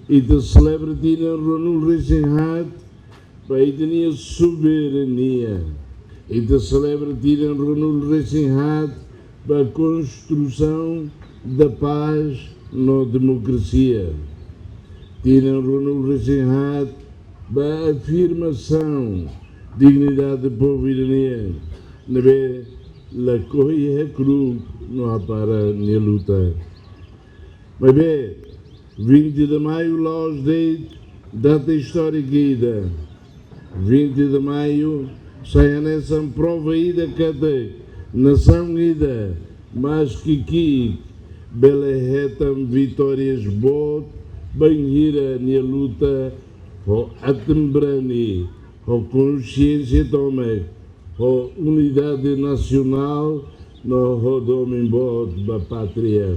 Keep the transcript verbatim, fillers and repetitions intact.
Ita selebra tinan ruanulu resin haat ba ita-nia soberania. Ita selebra tinan ruanulu resin haat ba konstrusaun da pás no demokrasia. Tinan ruanulu resin haat ba afirmasaun dignidade povu ida-nian, ne'ebé lakohi hakru'uk no hapara nia luta. Maibé, vinte de Maio la'ós de'it data istóriku ida. Vinte de Maio sai hanesan prova ida katak nasaun ida maski ki'ik bele hetan vitórias boot bainhira nia luta ho aten-brani, ho konxiénsia tomak, ho unidade nasionál no ho domin boot ba pátria.